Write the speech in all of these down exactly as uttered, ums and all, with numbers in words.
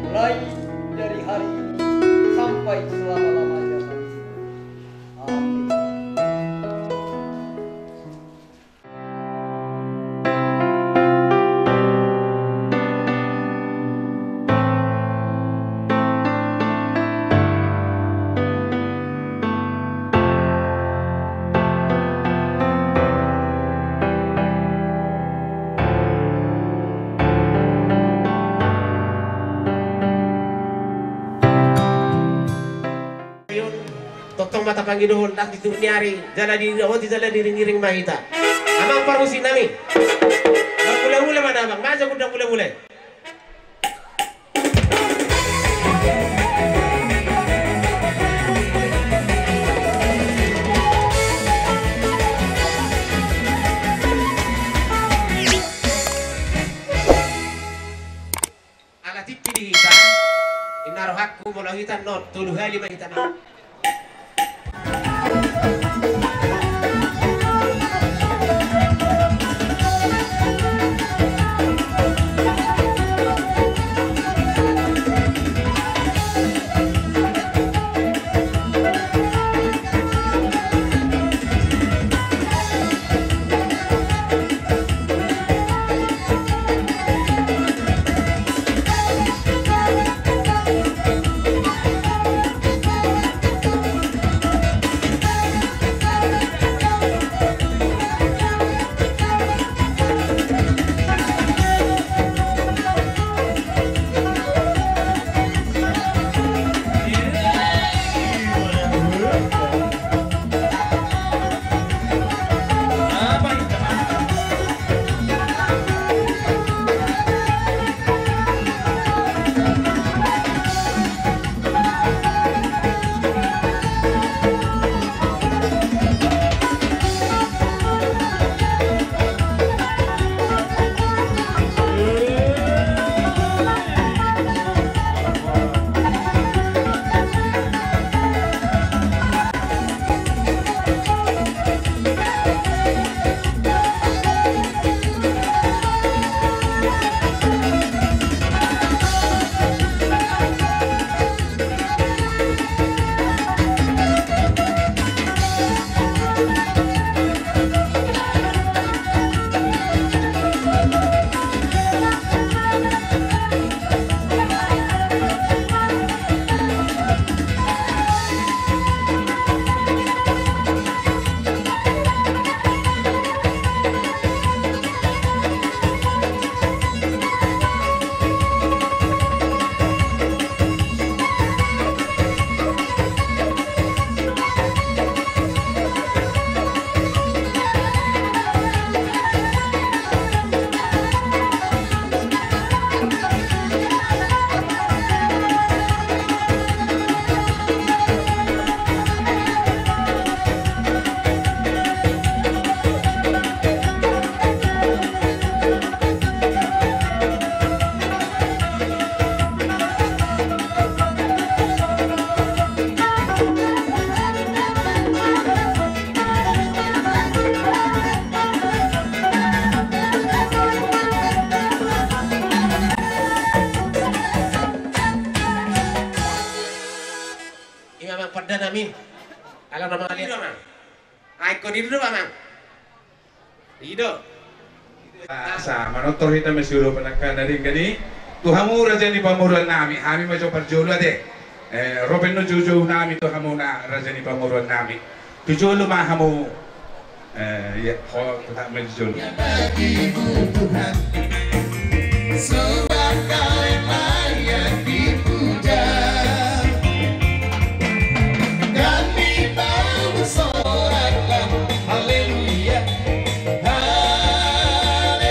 mulai dari hari ini sampai selama-lamanya. Amin. Tongtong ma tapangidohon, ndang di toru ni ari jala di rawati jala di iring-iring ma hita. Amang parmusik nami, marmula-mula ma na, Amang. Maja gundang mula-mula. Ala tingki di hita, inna rohangku molo hita non tolu hali ma hita non. Ima amang pande nami. Ala nama ali do amang. Ai ko dido do amang. Ido. Asa manortor hita ma siurupan angka na denggan i. Tu hamu raja ni pamoruon nami, hami ma jo parjolo ate. Eh, ro pe annon joujou nami tu hamu na raja ni pamoruon nami. Tu jolo ma hamu. Eh, iya, ho, tu hamu ma tu jolo. Sebab Kau yang layak dipuja. Kami tahu soraklah, haleluya, haleluya.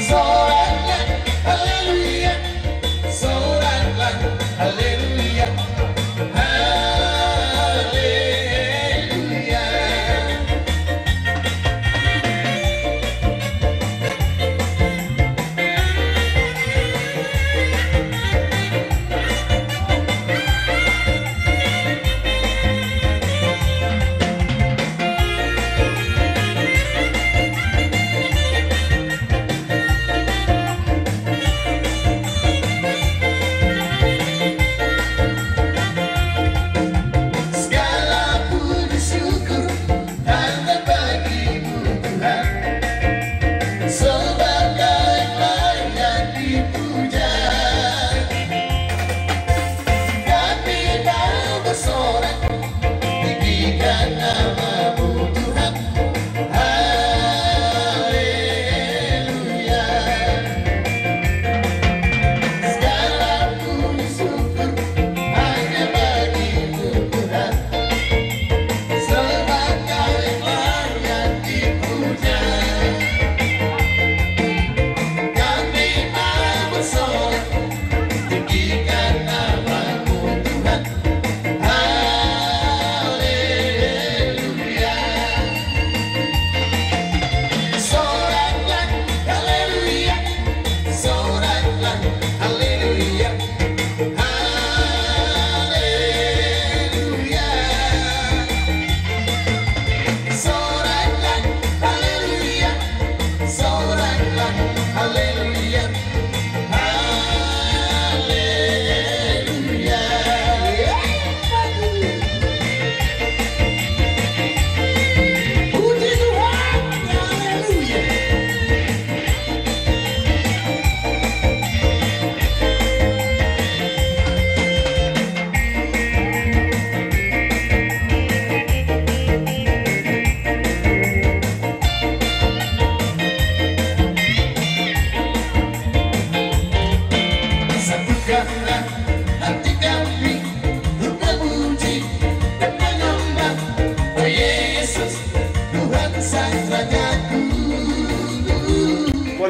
Soraklah, haleluya, soraklah, haleluya, haleluya.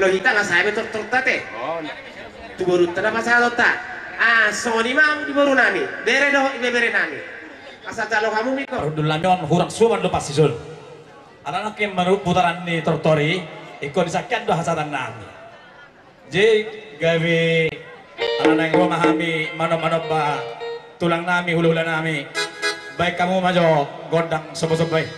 Lo hita na sae be tortorta te. Tu borunta na pasahatonta. Ah, songon i ma di borunami. Bere dohot ibebere nami. Asa jalo hamu miko. Parhundul nami on hurang suman do pasison. Alana nangkin manurut putaran ni tortor i, ingkon di sakian do hasahatan nami. Jadi gabe alana naeng ro ma hami manom-manomba tulang nami, hula-hula nami. Baen hamu ma jo gondang somba-somba i.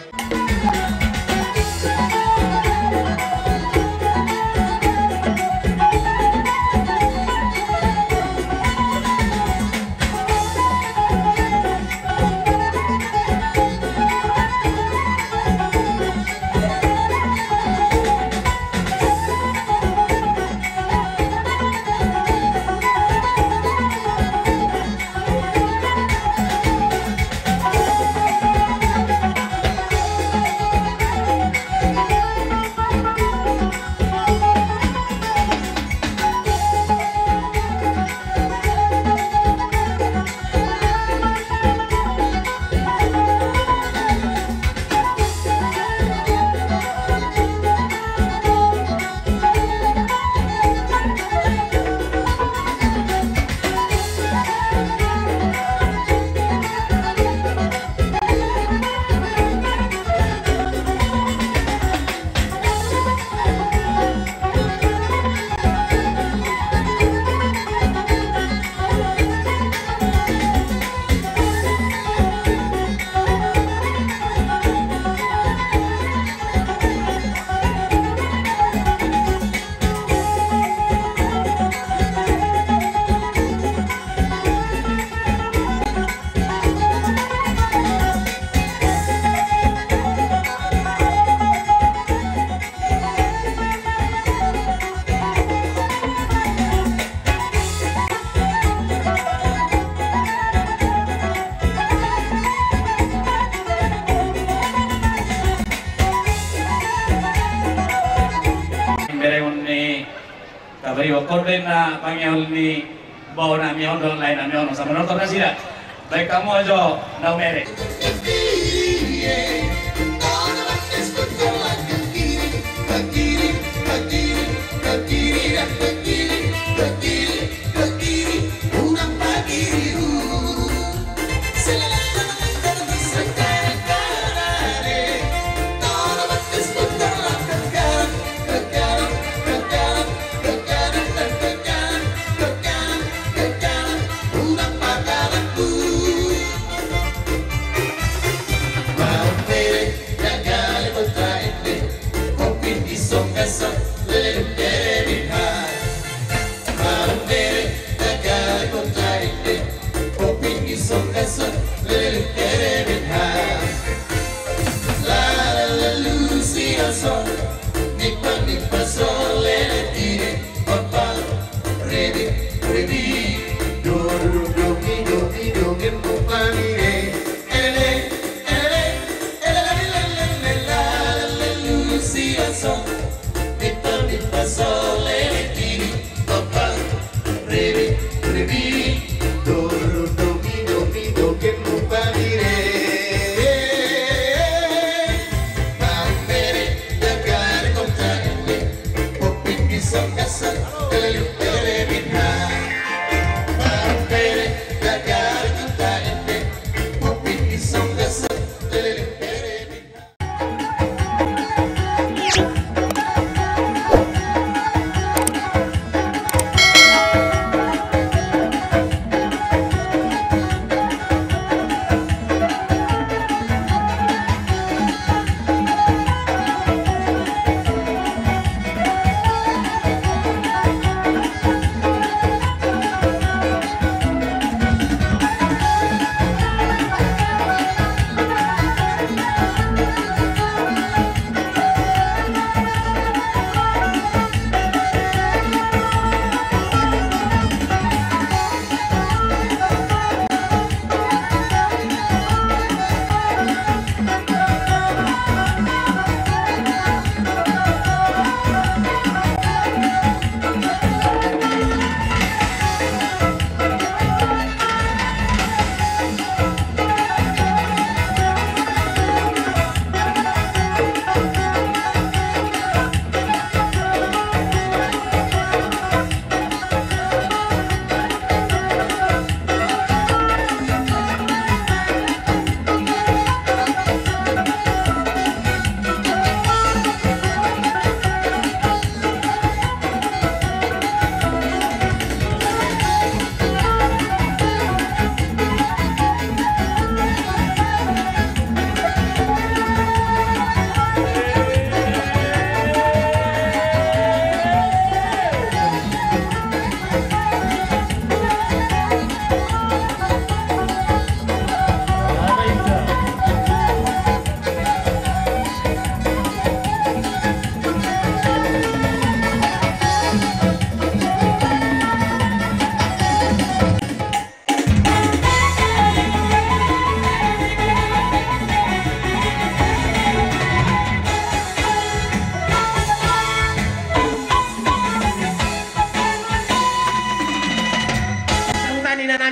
Berengon ni Tabari, ingkon do na pangeon ni baoa nami on dohot lae nami on, asa manortor nasida. Baen hamu jo na umere.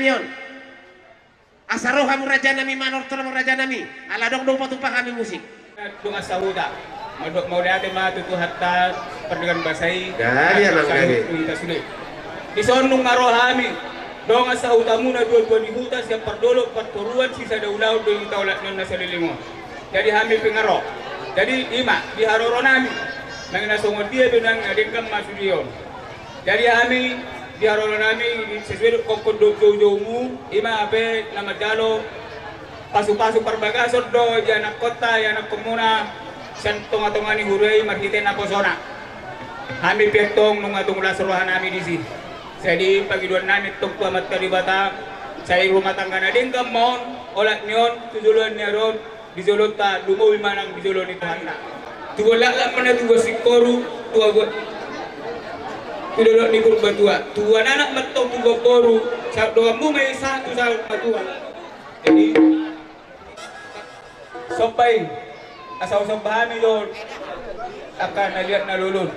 on. Asa ro hamu rajanami, manortor hamu rajanami, ala adong do hupatupa hami musik. Dongan sahuta, mandok mauliate ma tu Tuhanta pardenggan basa i. Dison nunga ro hami dongan sahutamuna dua-dua ni huta, sian pardolok, partoruan, sisada ulaon do hita olat ni on na saleleng on. Jadi hami pe nga ro. Jadi ima di haroronami, nang na songon dia pe nang na denggan ma sude on. Jadi hami di haroronami sesuai dohot dohot joujoumu, ima pe na manjalo pasu-pasu parbagason do ianakkonta, ianakkonmuna sian tonga-tonga ni huria i marhite naposona. Hami pe antong nunga tung las rohanami disi. Jadi pangidoannami antong tu Amanta Debata, sai rumah tangga na denggan ma on olat ni on tu joloan ni ari on. Di jolonta lumobi ma nang di jolo ni Tuhanta. Tubuan laklak ma na tubuan singkoru, tubuan tu dolok ni Purbatua, tubuan anak ma antong tubuan boru, sahat donganmu ma i sahat tu saur matua. Jadi somba i, asa husomba hami do angka na liat na lolo on.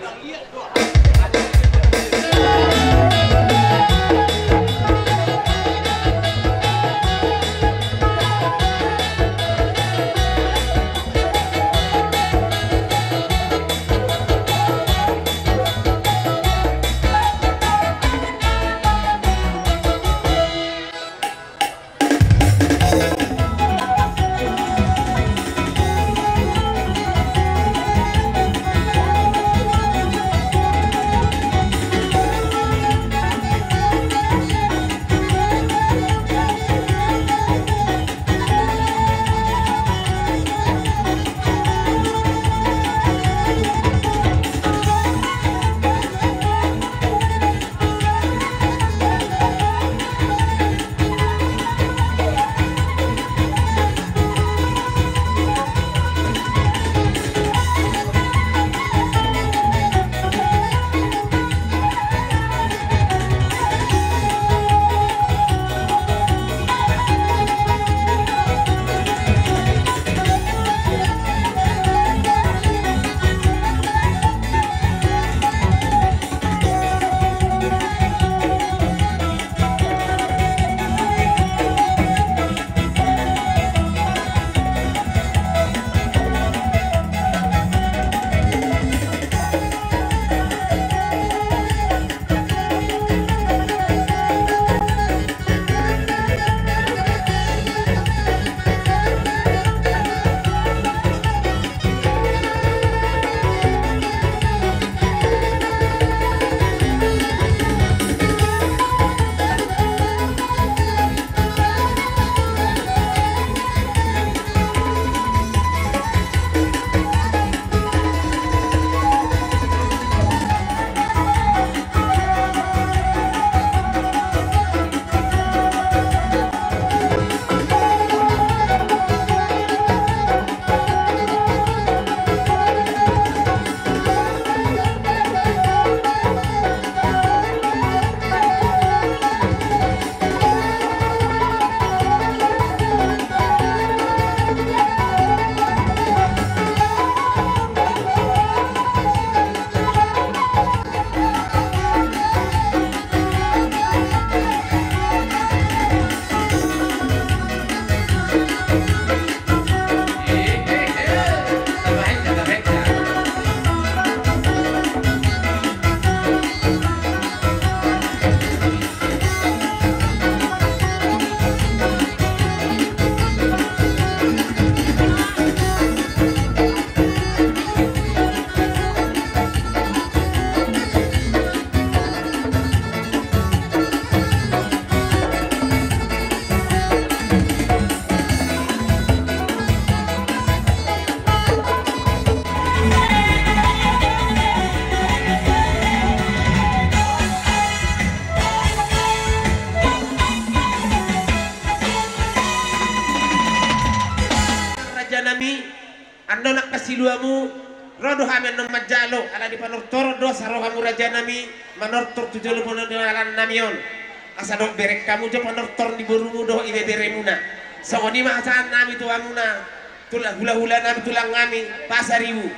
Rajanami, annon angka siluamu, ro do hami annon manjalo, ala ni panortoron do asa ro hamu rajanami, manortor tu jolo ni alannami on. Asa dohot bereng hamu jo panortor ni borumu dohot ibeberemuna. Songon i ma hasahannami tu hamuna, tu hulahulanami, tulangnami, Pasaribu.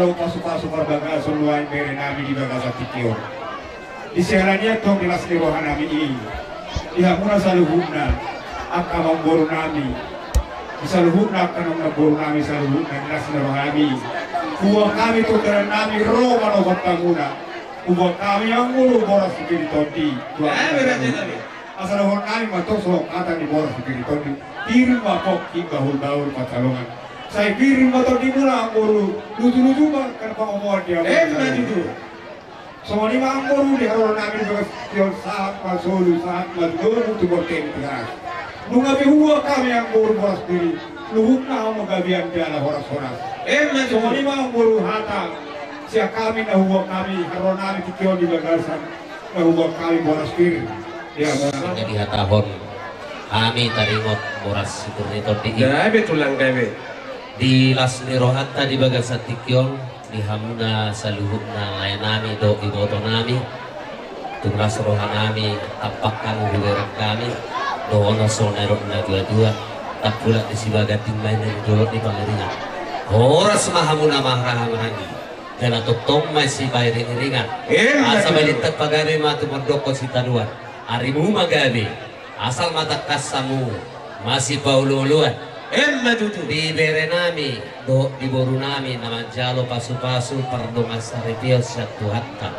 Pasu-pasu parbagason nuaeng bere nami di bagasan tingki on. Di siala ni i antong di las ni roha nami i, di hamuna saluhutna angka amangboru nami, di saluhutna angka namboru nami saluhutna di las ni roha nami i. Huboan hami tu dalan nami ro manogot hamuna. Huboan hami amangboru boras pir ni tondi. Asa dohonon nami ma antong songon hata ni boras pir ni tondi: Pir ma pongki, bahul-bahul pansalongan. Sai pir ma tondimuna amangboru, luju-luju ma angka pangomoan di amangboru. Emma tutu. Songon i ma amangboru di haroro nami di bagasan tingki on, sahat ma solu, sahat ma tu domu, tu bontean, tu Tigaras. Nunga be huboan hami amangboru boras pir i, luhutna hamu gabean jala horas-horas. Emma tutu. Songon i ma amangboru hata sian hami na huboan hami, haroro nami tingki on di bagasan na huboan hami boras pir. Ia, boras. Songon na dihatahon hami taringot boras pir ni tondi i. Gabe tulang gabe. Di las ni rohanta di bagasan tingki on, di hamuna saluhutna lae nami dohot iboto nami, tung las roha nami tampak hamu hubereng hami, dohonon songon na nidok ni natua-tua: Tampulak ni Sibaganting ma inna di dolok ni Pangiringan. Horas ma hamuna marhaha maranggi, jala tongtong ma sipairing-iringan. Emma tutu. Asa balintang pagabe ma tumondokkon sitadoan. Arimu ma gabe, asal ma tangkas hamu masipaolo-oloan. Emma tutu. Di bere nami dohot di boru nami na manjalo pasu-pasu pardongansaripeon sian Tuhanta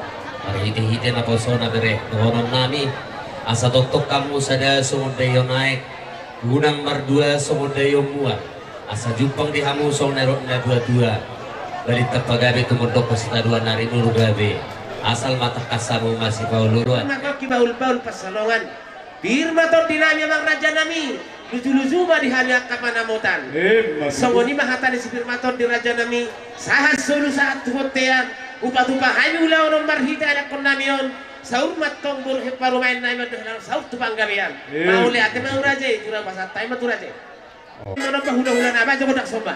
marhite-hite naposona, bere, dohonon nami: Asa tongtong hamu sada songon daion aek, unang mardua songon daion mual. Asa jumpang di hamu songon na nidok ni natua-tua: Balintang pagabe tumondokkon sitadoan, arimu ma gabe, asal ma tangkas hamu masipaolo-oloan. Margoki bahul-bahul pansalongan. Pir ma tondi nami amang raja nami, luju-luju ma di hami angka panamotan. Emma tutu. Songon i ma hata ni si pir ma tondi raja nami, sahat solu sahat tu bontean, upa-upa hami ulaon on marhite anakkon nami on, saur ma antong boru he parumaen nami mandok hela saur tu panggabean. Emma. Mauliate ma tu raja i, tu raja, pasahat hami ma tu raja i. Manomba hula-hula na bajo godang somba.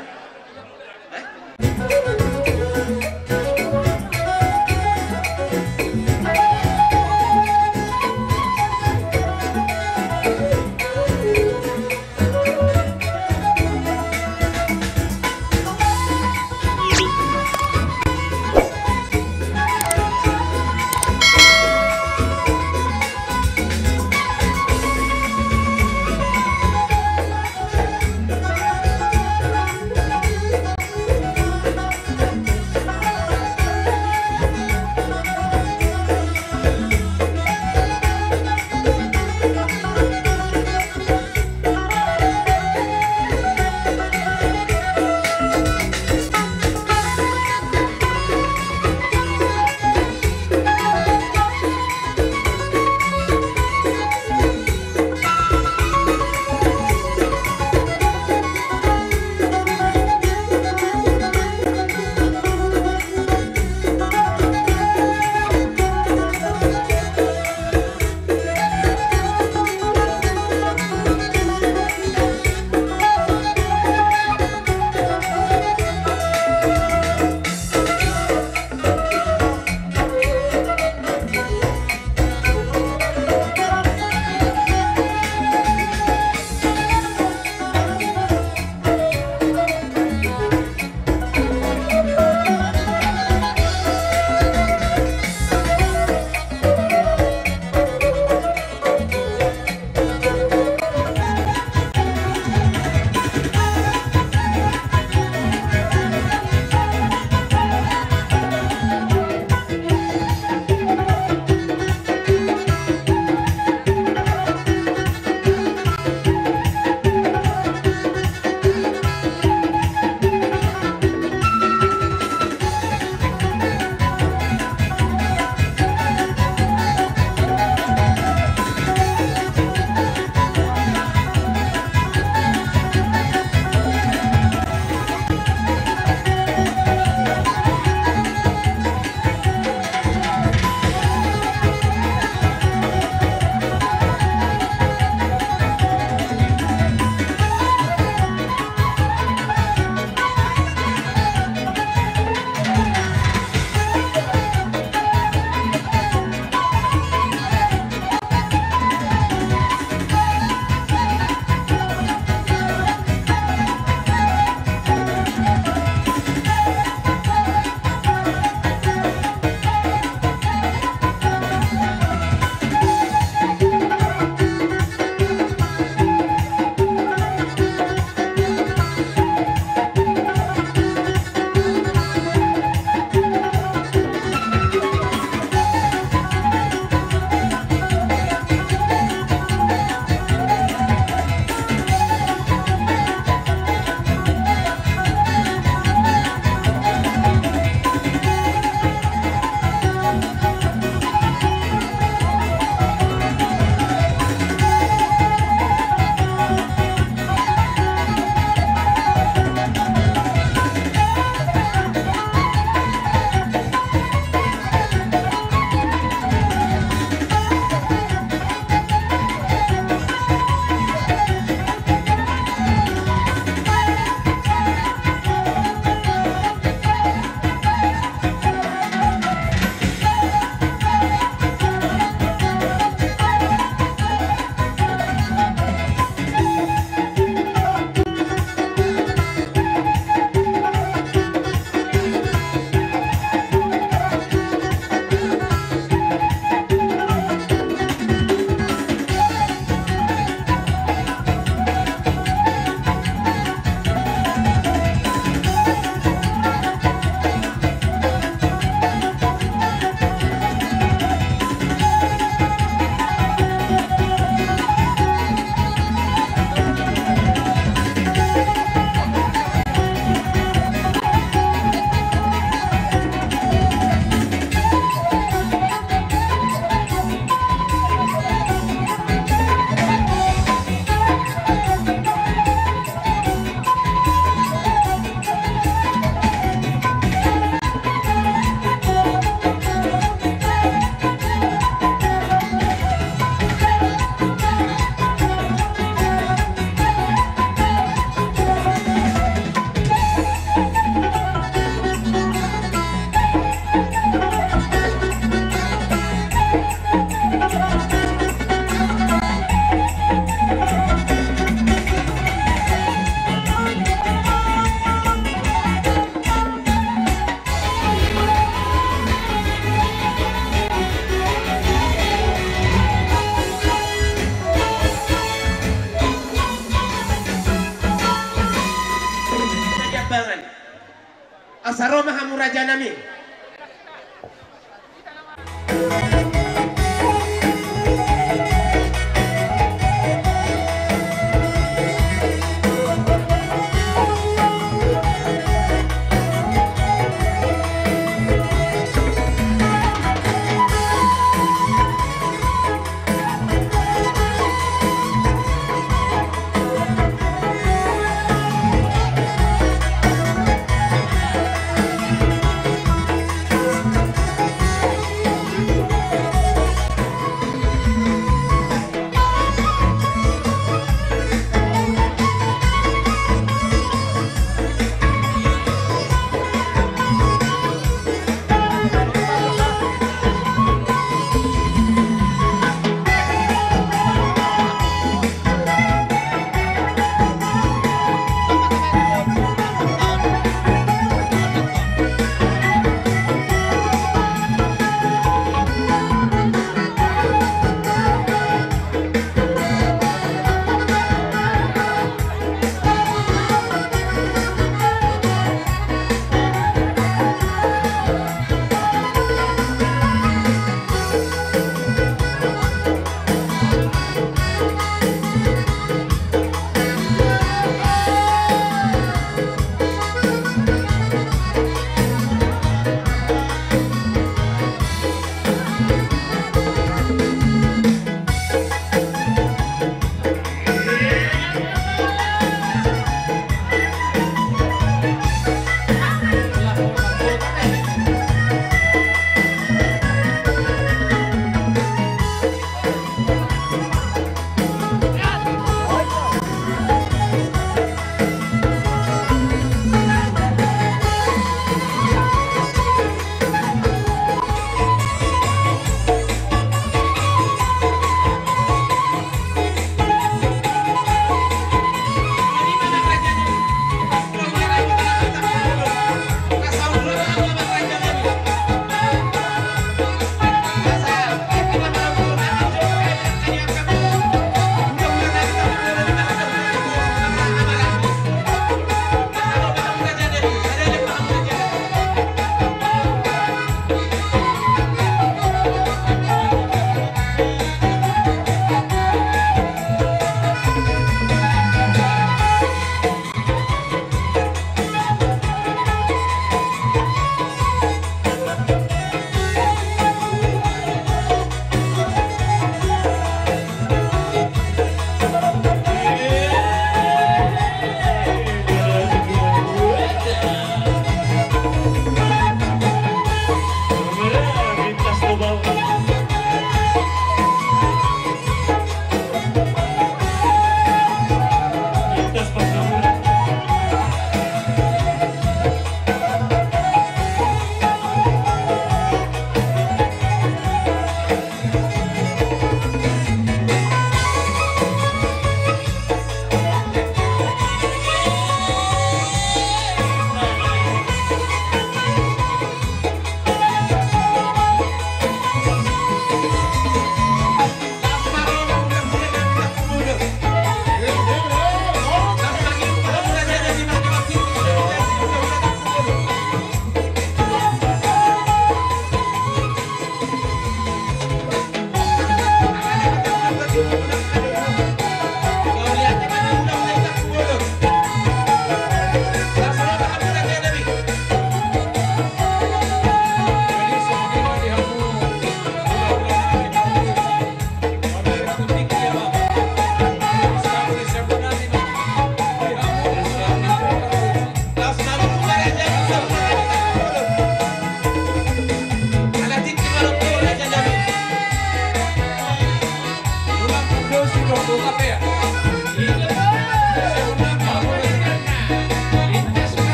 Sian nami.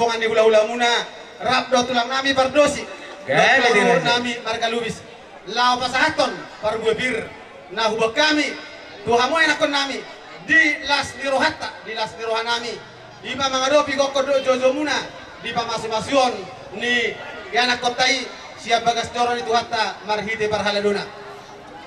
Dongan ni hulahulamuna, rap dohot tulang nami Pardosi, gabe dohot di raja nami marga Lubis, laho pasahathon parbue pir na huboan hami tu hamu ianakhon nami, di las ni rohanta, di las ni roha nami, i ma mangadopi gokhon dohot joujou muna di pamasumasuon ni ianakkonta i sian bagas joro ni Tuhanta marhite parhaladona.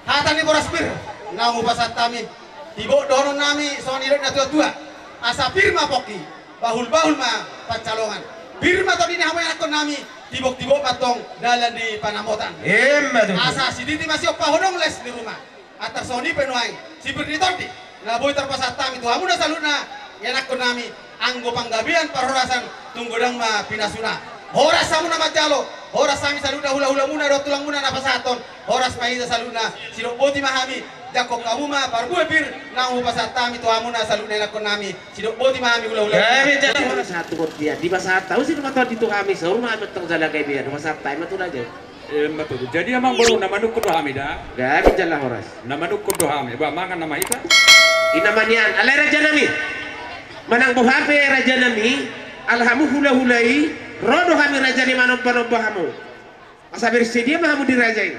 Hata ni boras pir naung hupasahat hami, tibok dohonon nami songon nidok ni natuatua, asa pir ma pongki, bahulbahul ma pansalongan. Pir ma tondi ni hamu ianakhon nami, tiboktibok ma antong dalan ni panamotan. Emma tutu. Asa sititi ma siompa, hodong les ni ruma. Antar songon i pe nuaeng sipir ni tondi na boi tarpasahat hami tu hamuna saluhutna ianakhon nami, anggo panggabean parhorasan tung godang ma pinasuna. Horas hamu na manjalo, horas hami saluhutna hulahulamuna dohot tulangmuna na pasahathon, horas ma hita saluhutna, sidok boti ma hami, jangkon hamu ma parbue pir naung hupasahat hami tu hamuna saluhutna ianakhon nami, sidok boti ma hami hulahulamuna. Gabe jala horas. Sahat tu bontean, dipasahat hamu si ma tondi tu hami, saur ma hami antong jala gabean, hupasahat hami ma tu raja i. Emma tutu. Jadi amang boru, na manungkun do hami da. Gabe jala horas. Na manungkun do hami, ba mangan nama hita. I nama nian, alai raja nami, manang boha pe raja nami, ala hamu hulahula i, ro do hami raja ni manombanomba hamu. Asa bersedia ma hamu di raja i.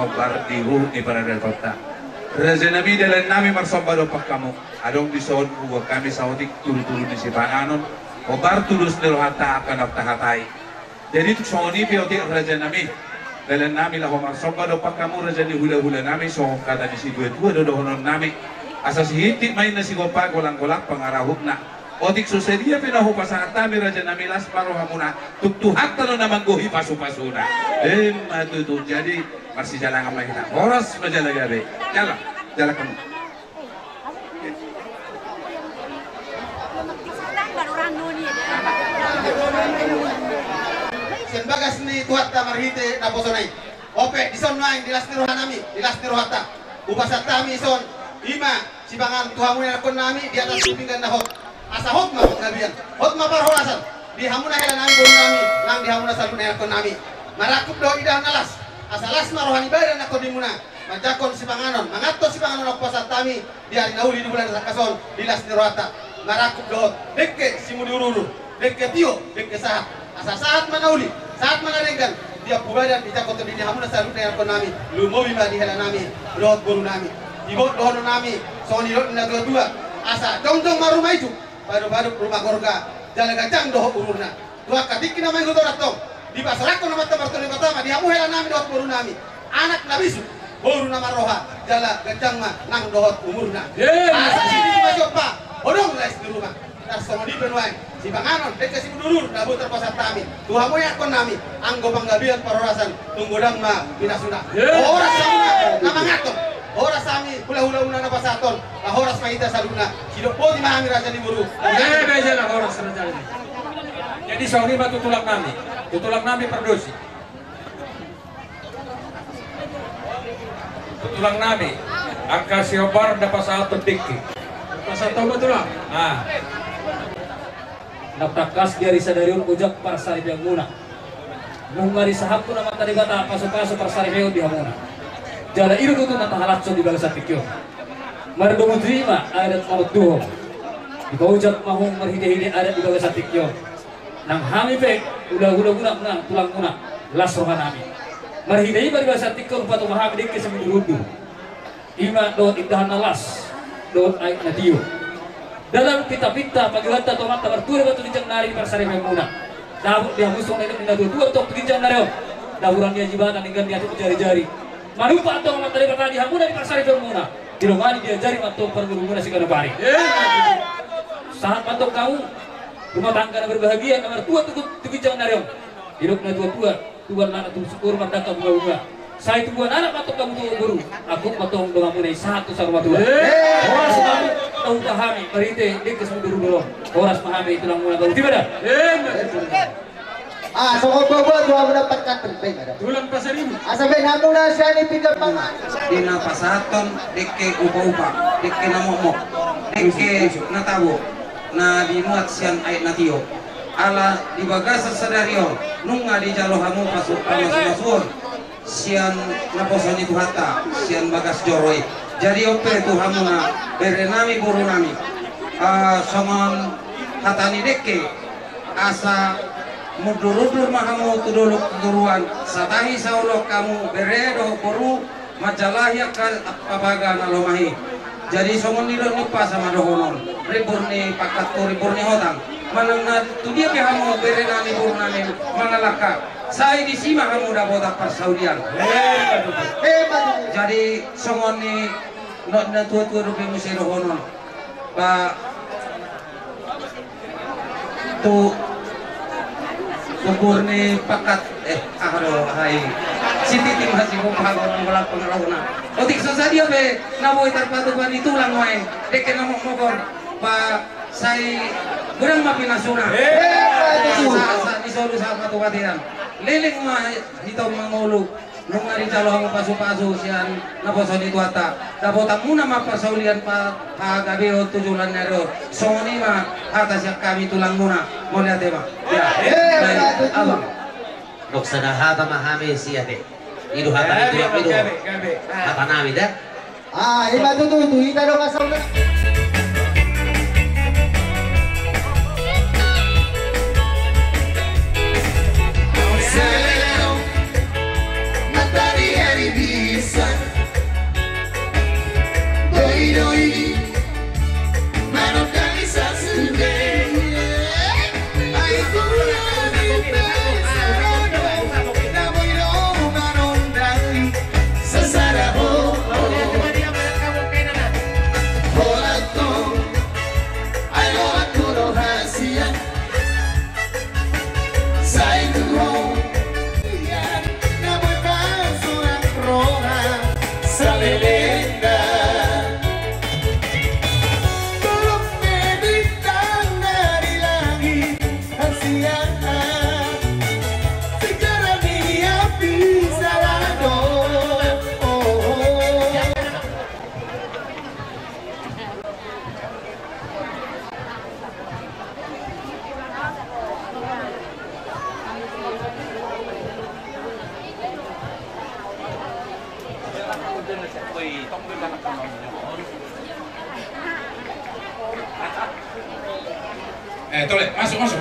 Hombar di huhut ni paradatonta. Raja nami, dalan nami marsomba dompak hamu. Adong dison huboan hami saotik tudu-tudu ni sipanganon, hombar tu dos ni rohanta angka na tahatai. Jadi tung songon i pe otik raja nami, dalan nami laho marsomba dompak hamu raja ni hula-hula nami, songon hata ni situa-tua do dohonon nami. Asa sihintik ma inna sigompa, golang-golang pangarahutna. Otik so sadia pe na hupasahat hami raja nami, las ma rohamuna, tung Tuhanta do na manggohi pasu-pasuna. Emma tutu. Jadi marsijalangan ma hita. Horas ma jala gabe. Jala, jala hamu. Sian bagas ni Tuhanta marhite naposona i. Ope, dison nuaeng di las ni roha nami, di las ni rohanta, hupasahat hami dison, i ma sipanganon tu hamu na ianakkon nami di atas ni pinggan na hot. Asa hot ma panggabean, hot ma parhorasan di hamuna hela nami, boru nami, nang di hamuna saluhutna ianakkon nami. Marangkup dohot indahan na las, asa las ma roha ni badan angka tondimuna. Manjangkon sipanganon, manganhon sipanganon na hupasahat hami di ari na uli di bulan na tangkas on, di las ni rohanta. Marangkup dohot dengke simudur-udur, dengke tio, dengke sahat. Asa sahat ma na uli, sahat ma na denggan di ompu badan, dijangkon tondi ni hamuna saluhutna ianakkon nami, lumobi ma di hela nami dohot boru nami. Didok dohonon nami songon nidok ni na tua-tua: Asa jongjong ma ruma ijuk, padop-adop ruma gorga, jala ganjang dohot umurna. Tu angka tingki na mangihut on antong, dipasahat hon Amanta Martua Debata ma di hamu hela nami dohot boru nami anak na bisuk, boru na marroha, jala ganjang ma nang dohot umurna. Asa sini ma siompa, hodong lais di ruma. Tarsongon i pe nuaeng sipanganon, dengke simudur-udur na boi tarpasahat hami tu hamu ianakkon nami, anggo panggabean parhorasan, tung godang ma pinasuna. Horas hamuna na manganhon, horas hami hula-hula muna na pasahathon. Horas ma hita saluhutna. Sidok boti ma hami raja ni boru. Jadi songon i ma tu tulang nami, tu tulang nami pardosi. Tu tulang nami, angka siombar na pasahathon dengke. Pasahathon ma tulang. Ah. Nang tangkas di ari sadari on ojak parsaripeon muna. Nunga disahaphon Amanta Debata pasu-pasu parsaripeon di hamuna. Jala i do tutu na tahalashon di bagasan tingki on. Mardomu tu i ma adat marontuhon. Dipaojak ma hamu marhite-hite adat di bagasan tingki on. Nang hami pe hula-hula muna, nang tulang muna, las roha nami. Marhite i ma di bagasan tingki on hupasahat hami dengke simudur-udur. I ma dohot indahan na las, dohot aek na tio. Dalan pinta-pinta pangidoanta tu Amanta Martua Debata tu ginjang ni ari di parsaripeon muna. Dapot di hamu songon na nidok ni na tua-tua antong tu ginjang ni ari on. Daburan ni Ajibana, denggan ni atik jari-jari. Manumpak antong Amanta Debata di hamuna di parsaripeon muna. Dilomani, diajari ma antong parngoluon muna siganup ari. Sahat ma antong hamu rumah tangga na berbahagia, na martua tu, tu ginjang ni ari on. Didok na tua-tua: Tubuan anak tu sungkun, mardangka bunga-bunga. Sai tubuan anak ma antong hamu tu boru, angkup ma antong donganmuna i sahat tu saur matua. Horas ma hamu, tahuta hami marhite dengke simudur-udur on. Horas ma hami tulang muna, boru, tiba da. Ah, songon bobo tu hamuna pangkat penting ada. Tulang Pasaribu. Asa baen hamuna sian i pinggan pangan. Di na pasahathon dengke upa-upa, dengke na mokmok, dengke na tabo, na binuat sian aek na tio. Ala di bagasan sadari on nunga dijalo hamu pasu-, pamasu-masuon sian naposo ni Tuhanta sian bagas joro i. Jadi on pe tu hamuna bere nami, boru nami, ah, songon hata ni dengke, asa mundur-undur ma hamu tu dolok tu toruan, satahi saoloan hamu bere dohot boru, manjalahi angka papaga na lomak i. Jadi songon nidok ni umpasa ma dohonon: Rimbur ni pangkat tu rimbur ni hotang. Manang na tu dia pe hamu bere nami, boru nami, mangalangka, sai disi ma hamu dapotan parsaulian. Jadi songon nidok ni na tua-tua dope muse dohonon. Ba tu tumbur ni pangkat, eh, aha do, hai. Sititik ma sigompa, golang-golang pangarahutna. Otik so sadia pe na boi tarpatupa ni tulang nuaeng dengke na mokmok on, ba sai godang ma pinasuna. Sa, sa, di solu sahat ma tu batean. Leleng ma hita on mangolu. Nunga dijalo hamu pasu-pasu sian naposo ni Tuhanta, dapotan muna ma parsaulian, pa-, pagabeon tu joloan ni ari on. Songon i ma hata sian hami tulang muna. Mauliate ma. Ya. Baik, abang. Dok sada hata ma hami siate. I do hata ni tulang, i do hata nami da. Ah, ima tutu, tu hita do masalah. Eh, tole, masuk, masuk.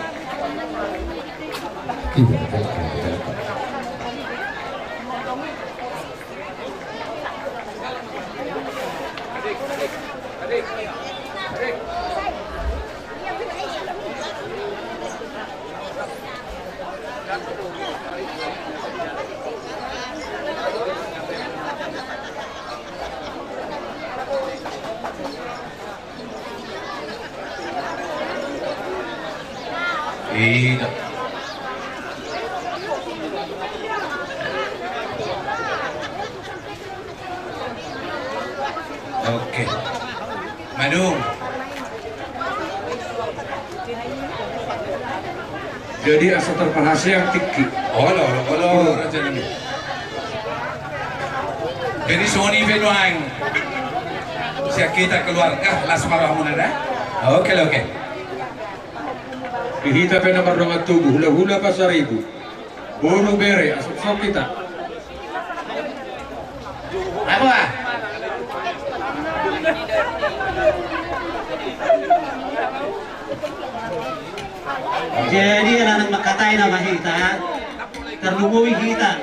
Ida. Oke. Madung. Jadi asa terpahaseang tingki. Olo, olo, olo, raja nami. Jadi songon i pe nuaeng. Sian hita keluarga, las ma rohamuna da. Oke, oke. Di hita pe na mardongan tubu, hula-hula Pasaribu. Boru bere, asa sok hita. Apa? Jadi anak makatai nama hita, terlumui hita,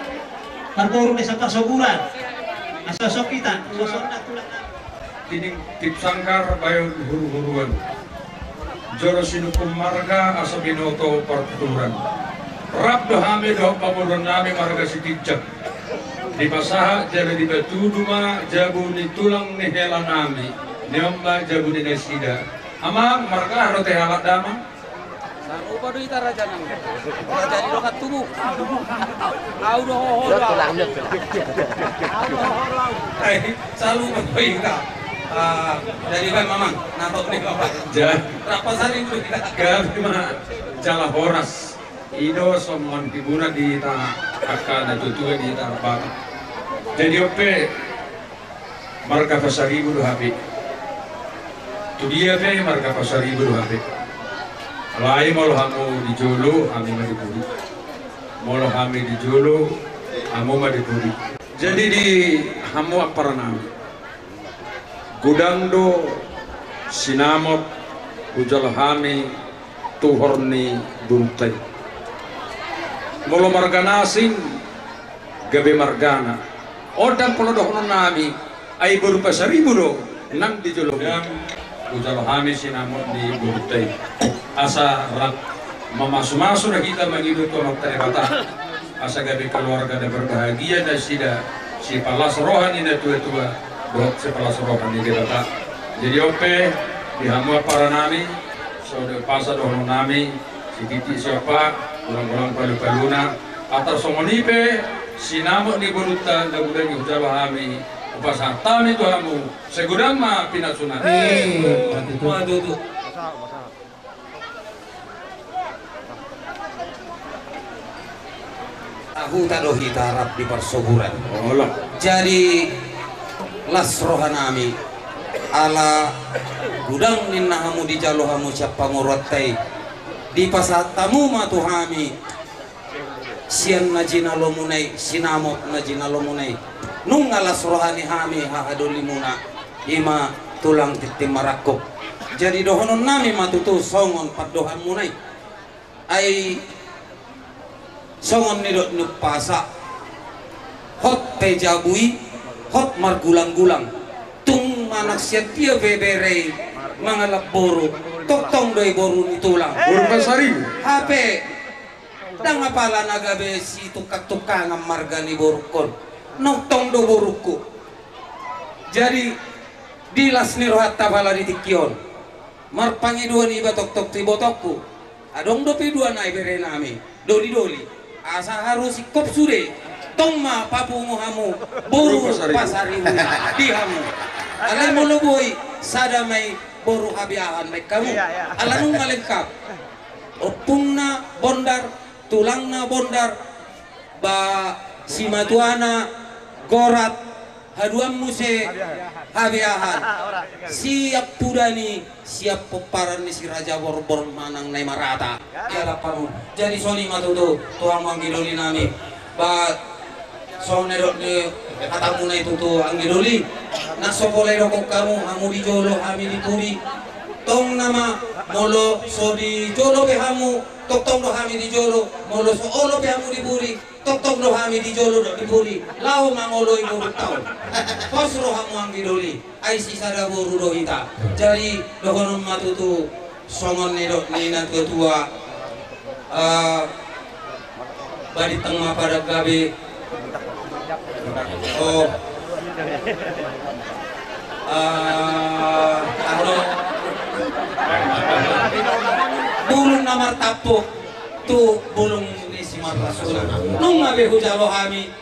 parboru desa Parsoburan, asa sok hita, sosok na tulang. Tining tip sanggar bayon huru-huruan. Jolo sinungkun marga asa binoto partuturan. Rap do hami dohot pamoruon nami marga Sitinjak. Dipasahat jala dipatudu ma jabu ni tulang ni hela nami. Nion ma jabu ni nasida. Amang, marga aha do te halak damang? Sarupa do hita raja nami. Raja ni dongan tubu. Au do hohol au. Au do hohol au. Eh, sarupa do hita. Ah, jadi baen mamang, natok ni mamang. Ja. Rap Pasaribu hita. Gabe ma jala horas. I do songon hibuna di hita angka na tuatua di hita Batak. Jadi on pe, marga Pasaribu do hami. Tu dia pe marga Pasaribu do hami. Alai molo hamu di jolo, hami ma di pudi. Molo hami di jolo, hamu ma di pudi. Jadi di hamu ampara nami, godang do sinamot hujalo hami tuhor ni borunta i. Molo marga na asing, gabe margana. On ndang pola dohonon nami, ai boru Pasaribu do nang di jolo. Godang hujalo hami sinamot ni borunta i. Asa rap mamasu-masu do hita mangido tu Amanta Debata. Asa gabe keluarga na berbahagia nasida, sipalas roha ni na tuatua dohot sipalas roha ni Debata. Jadi on pe, di hamu ampara nami, so do pasa dohonon nami, sititi siompa, ulang-ulang palu-paluna. Atar songon i pe, sinamot ni borunta na godang i hujalo hami, hupasahat hami tu hamu, sai godang ma pinasuna. Eh, ma tutu. Sahuta do hita rap di Parsoburan. Olo. Jadi las roha nami, ala godang ninna hamu dijalo hamu sian pamoruonta i. Dipasahat hamu ma tu hami sian na jinalomuna i, sinamot na jinalomuna i. Nunga las roha ni hami hahadolimuna, i ma tulang tintin marangkup. Jadi dohonon nami ma tutu songon pandohanmuna i. Ai songon nidok ni umpasa, hot pe jabu i, hot margulang-gulang. Tung manang sian dia pe bere i mangalap boru, tongtong do i boru ni tulang. Boru Pasaribu. Hape ndang apala na gabe situngkang-tungkangan marga ni borungkon. Nongtong do borungku. Jadi di las ni rohanta pala di tingki on, marpangidoan iba tongtong tu ibotongku. Adong dope dua nai bere nami, doli-doli. Asa haru singkop sude. Tong ma papungu hamu boru Pasaribu di hamu. Alai molo boi, sada ma i boru Habiahan baen hamu. Ala nunga lengkap. Ompungna bondar, tulangna bondar, ba simatuana Gorat, haduan muse Habiahan. Siap pudani, siap pomparan ni si Raja Borbor manang Nai Marata. Jadi songon i ma tutu tu hamu anggi doli nami. Ba Songon na nidok ni hatamuna i tutu anggi doli. Na so pola didok hamu, hamu di jolo, hami di pudi. Tong nama, molo so di jolo pe hamu, tongtong do hami di jolo. Molo so olo pe hamu di pudi, tongtong do hami di jolo dohot di pudi. Laho mangoloi borunta on. Pos rohamu anggi doli. Ai sisada boru do hita. Jadi dohonon ma tutu songon na nidok ni natuatua. Eh, badintang ma padan gabe. Oh. Eh, aha do? Bulung na martampuk tu bulung ni simarlasuna. Nunga be hujalo hami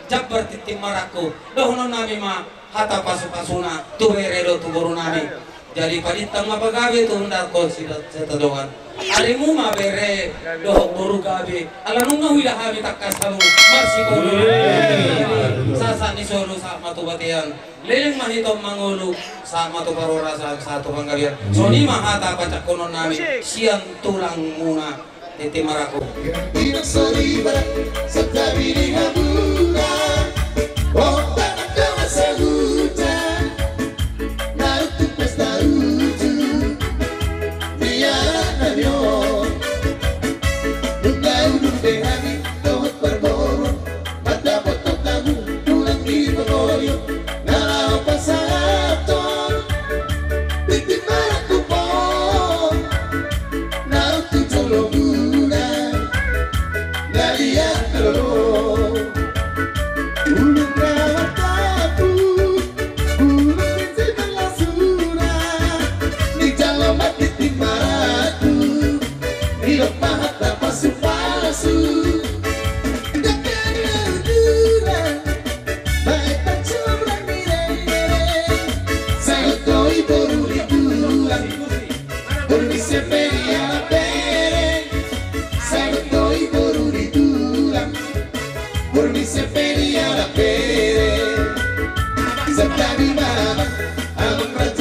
jambar tintin marangkup. Dohonon nami ma hata pasupasuna tu bere dohot tu boru nami. Jadi padintang ma pagabe tu hundar on sitandongan. Arimu ma bere dohot boru gabe. Ala nunga huida hami tangkas hamu marsipulu. Sahat ni solu sahat ma tu bontean. Leleng ma hita on mangolu sahat ma tu parhorasan sahat tu panggabean. Songon i ma hata pasahathon nami sian tulangmuna. Tintin marangkup. Di na so di barat, santabi di hamuna. Otak na tama sahuta. Na ro tu pesta uju. Di anak na nio. Nunga udut be hami dohot parboru. Mandapothon hamu tulang ni pangoli. Na laho pasahathon tintin marangkup on. Na ro tu jolomuna. Na liat na lolo. Bulung na martampuk. Bulung ni simarlasuna. Dijalo ma tintin marangkup. Didok ma hata pasupasu. Dangka ni tulang. Baen pansumrang ni rere. Saut do i boru ni tulang. Boru ni sian bere ala bere. Saut do i boru ni tulang. Boru ni sian bere ala bere. Santabi ma amang, amang raja.